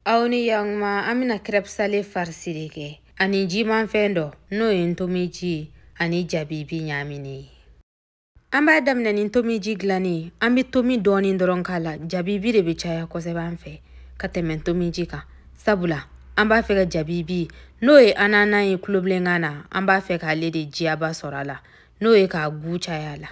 Aw ni yakuma, an bɛna crêpe salée farci de kɛ ani jimanfɛn dɔ n'o ye ntomiji ani jabibi ɲaaminen ye. An b'a daminɛ ni ntomiji dilannen. An bɛ tomi dɔɔnin dɔrɔn k'a la. Jabibi de bɛ caya kosɛbɛ an fɛ ka tɛmɛ ntomiji kan, sabula an b'a fɛ ka jabibi n'o ye ananan ye kulobilenkan na, an b'a fɛ k'ale de jiyaba sɔrɔ a la, n'o ye k'a gu caya a la.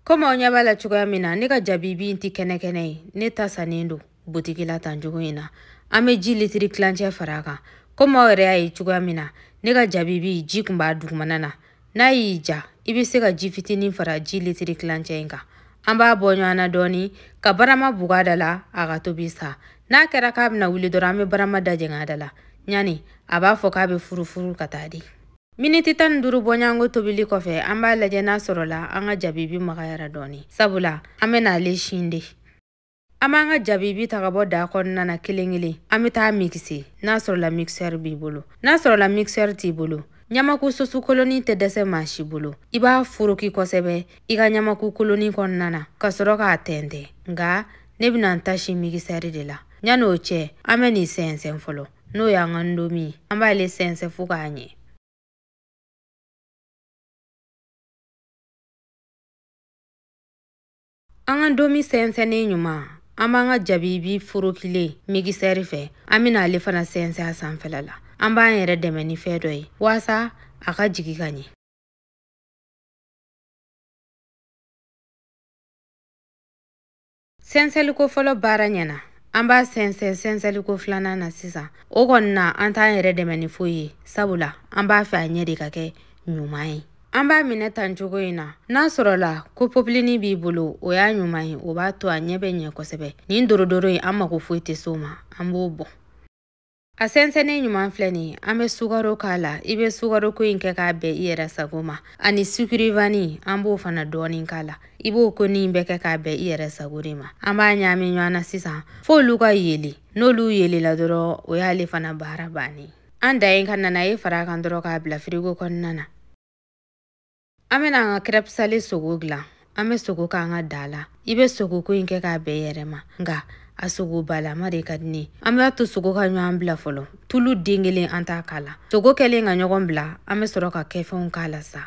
Komi aw ɲɛ b'a la cogoya min na, ne ka jabibi in tɛ kɛnɛ kɛnɛ ye, ne ta sannen don butigi la tan cogo in na. An bɛ ji litiri tilancɛ fara a kan. Komi aw yɛrɛ y'a ye cogoya min na, ne ka jabibi ji kun b'a dugumana na. N'a y'i ja, i bɛ se ka ji fitinin fara ji litiri tilancɛ in kan. An b'a bɔ ɲɔgɔn na dɔɔni ka barama bugu a da la, a ka tobi sa. N'a kɛra k'a bɛna wuli dɔrɔn, an bɛ barama da jɛngɛ a da la. Ɲani a b'a fɔ k'a bɛ furufuru ka taa di. Miniti 15 bɔɲɔgɔnko tobili kɔfɛ, an b'a lajɛ n'a sɔrɔla an ka jabibi magayara dɔɔni, sabula an bɛna ale sin de. An b'an ka jabibi ta ka bɔ da kɔnɔna na kelen kelen. An bɛ taa mixer n'a sɔrɔla mixeur b'i bolo. N'a sɔrɔla mixeur t'i bolo, ɲamaku sosu koloni tɛ dɛsɛ maa si bolo. I b'a foroki kosɛbɛ i ka ɲamaku koloni kɔnɔna na ka sɔrɔ k'a tɛntɛn. Nka ne bɛna n ta sin mixeur de la. Yanni o cɛ, an bɛ nin sɛnsɛn fɔlɔ, n'o y'an ka ndomi ye. An b'ale sɛnsɛn fo k'a ɲɛ. An ka ndomi sɛnsɛnnen ɲuman, an b'an ka jabibi forokilen mixeur fɛ, an bɛna ale fana sɛnsɛn a sanfɛla la. An b'an yɛrɛ dɛmɛ ni fɛn dɔ ye walasa a ka jigin ka ɲɛ. Sɛnsɛnliko fɔlɔ baara ɲɛna, an b'a sɛnsɛn sɛnsɛnliko filanan na sisan. O kɔni na, an t'an yɛrɛ dɛmɛ ni foyi ye, sabula an b'a fɛ a ɲɛ de ka kɛ ɲuman ye. An b'a minɛ tan cogo in na. N'a sɔrɔla ko popilini b'i bolo, o y'a ɲuman ye, o b'a to a ɲɛ bɛ ɲɛ kosɛbɛ. Nin dorodoro in, an mako foyi tɛ s'o ma, an b'o bɔn. A sɛnsɛnnen ɲuman filɛ nin ye, an bɛ sukaro k'a la. I bɛ sukaro ko in kɛ k'a bɛn i yɛrɛ sago ma, ani sukiri vani, an b'o fana dɔɔnin k'a la. I b'o ko nin bɛɛ kɛ k'a bɛn i yɛrɛ sago de ma. An b'a ɲaami ɲɔgɔn na sisan f'olu ka yeelen. N'olu yeelela dɔrɔn, o y'ale fana baara bannen. An dan ye ka nana ye fara a kan dɔrɔn k'a bila firigo kɔnɔna na. An bɛna an ka crêpe salée sogo dilan. An bɛ sogo k'an ka da la. I bɛ sogo ko in kɛ k'a bɛn i yɛrɛ ma, nka a sogo balama de ka di ne ye. An b'a to sogo ka ɲɔgɔn bila fɔlɔ. Tulu den kelen an t'a k'a la. Sogo kɛlen ka ɲɔgɔn bila, an bɛ sɔrɔ ka kɛfɛnw k'a la sa.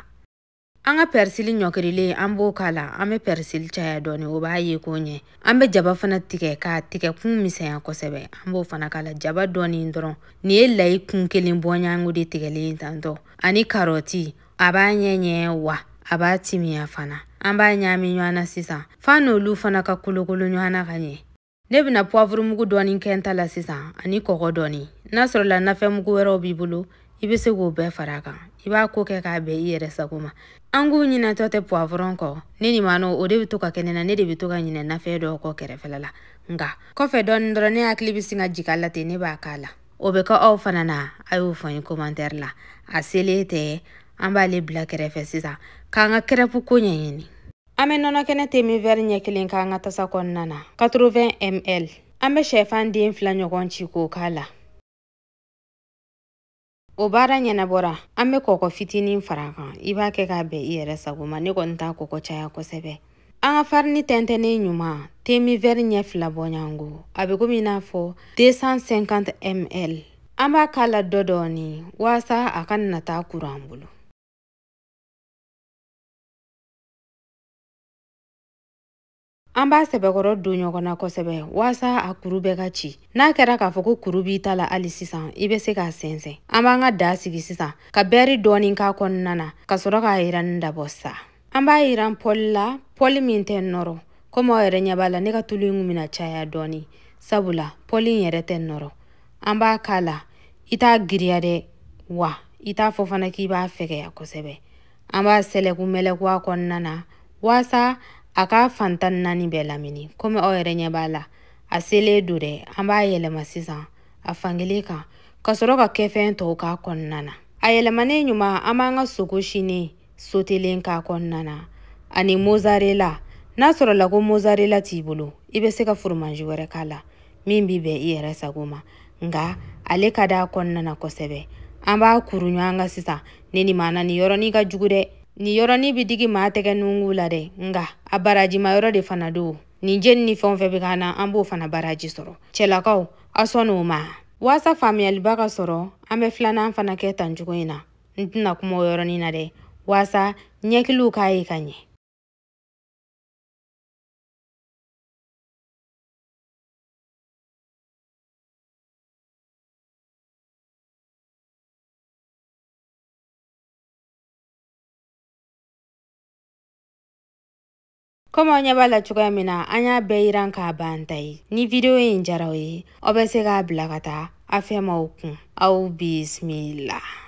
An ka pɛrisili ɲɔkirilen, an b'o k'a la. An bɛ pɛrisili caya dɔɔni, o b'a ye ko ɲɛ. An bɛ jaba fana tigɛ k'a tigɛ kun misɛnya kosɛbɛ, an b'o fana k'a la. Jaba dɔɔni dɔrɔn. Nin ye layi kun kelen bɔɲɔgɔnko de tigɛlen ye tantɔ, ani karɔti. A b'a ɲɛ ɲɛ wa a b'a timiya fana. An b'a ɲaami ɲɔgɔn na sisan f'a n'olu fana ka kolokolo ɲɔgɔn na ka ɲɛ. Ne bɛna poivre mugu dɔɔni kɛ n ta la sisan, ani kɔgɔ dɔɔni. N'a sɔrɔla nafɛn mugu wɛrɛw b'i bolo, i bɛ se k'o bɛɛ fara a kan. I b'a ko kɛ k'a bɛn i yɛrɛ sago ma. An k'u ɲinɛtɔ tɛ poivron kɔ. Ne ni maa o de bɛ to ka kɛ ne na, ne de bɛ to ka ɲinɛ nafɛn dɔw kɔ kɛrɛfɛla la. Nka kɔfɛ dɔɔni dɔrɔn, ne hakili bɛ sin ka jigin a la ten, ne b'a k'a la. O bɛ kɛ aw fana na, a y'o fɔ n ye commentaire la. A selen tɛ, an b'ale bila kɛrɛfɛ sisan k'an ka crêpe ko ɲɛɲini. An bɛ nɔnɔ kɛnɛ temi verre ɲɛ kelen k'an ka tasa kɔnɔna na, 80 ml. An bɛ sɛfan den 2 ɲɔgɔn ci k'o k'a la. O baara ɲɛnabɔra, an bɛ kɔgɔ fitinin fara a kan. I b'a kɛ k'a bɛn i yɛrɛ sago ma. Ne kɔni t'a kɔgɔ caya kosɛbɛ. An ka farini tɛntɛnnen ɲuman temi verre ɲɛ 2 bɔɲɔgɔnko, a bɛ komi i n'a fɔ 250 ml. An b'a k'a la dɔ dɔɔni walasa a kana na taa kuru an bolo. An b'a sɛbɛkɔrɔ don ɲɔgɔn na kosɛbɛ walasa a kuru bɛɛ ka ci. N'a kɛra k'a fɔ ko kuru b'i ta la hali sisan, i bɛ se k'a sɛnsɛn. An b'an ka da sigi sisan ka bɛri dɔɔni k'a kɔnɔna na ka sɔrɔ k'a yiranni dabɔ sa. An b'a yiran pɔli la, pɔli min tɛ nɔrɔ. Komi aw yɛrɛ ɲɛ b'a la, ne ka tulu in kun bɛna caya dɔɔni, sabula pɔli in yɛrɛ tɛ nɔrɔ. An b'a k'a la, i t'a giriya dɛ, wa i t'a fɔ fana k'i b'a fɛgɛya kosɛbɛ. An b'a sɛlɛku mɛlɛku a kɔnɔna na walasa a ka fan 14 bɛɛ lamini. Komi aw yɛrɛ ɲɛ b'a la, a selen don dɛ. An b'a yɛlɛma sisan a fankelen kan ka sɔrɔ ka kɛfɛn tɔw k'a kɔnɔna na. A yɛlɛmanen ɲuman, an b'an ka sogo sinen sotelen k'a kɔnɔna na, ani mozzarella. N'a sɔrɔla ko mozzarella t'i bolo, i bɛ se ka fromage wɛrɛ k'a la min b'i bɛn i yɛrɛ sago ma, nka ale ka d'a kɔnɔna na kosɛbɛ. An b'a kuru ɲɔgɔn kan sisan. Ne ni maa na, nin yɔrɔnin ka jugu dɛ. Nin yɔrɔnin bɛ digi maa tɛgɛ nungu la dɛ, nka a barajima yɔrɔ de fana don. Nin jeni ni fɛn o fɛn bɛ k'an na, an b'o fana baraji sɔrɔ. Cɛlakaw, aw sɔnn'o ma. Waasa faamuyaliba ka sɔrɔ, an bɛ filanan fana kɛ tan cogo in na. N tɛna kuma o yɔrɔnin na dɛ, waasa ɲɛkiliw k'a ye ka ɲɛ. Komi aw ɲɛ b'a la cogoya min na, an y'a bɛɛ yiran k'a ban ta ye. Ni video in diyara aw ye, aw bɛ se k'a bila ka taa a fɛn m'aw kun. Aw bisimila.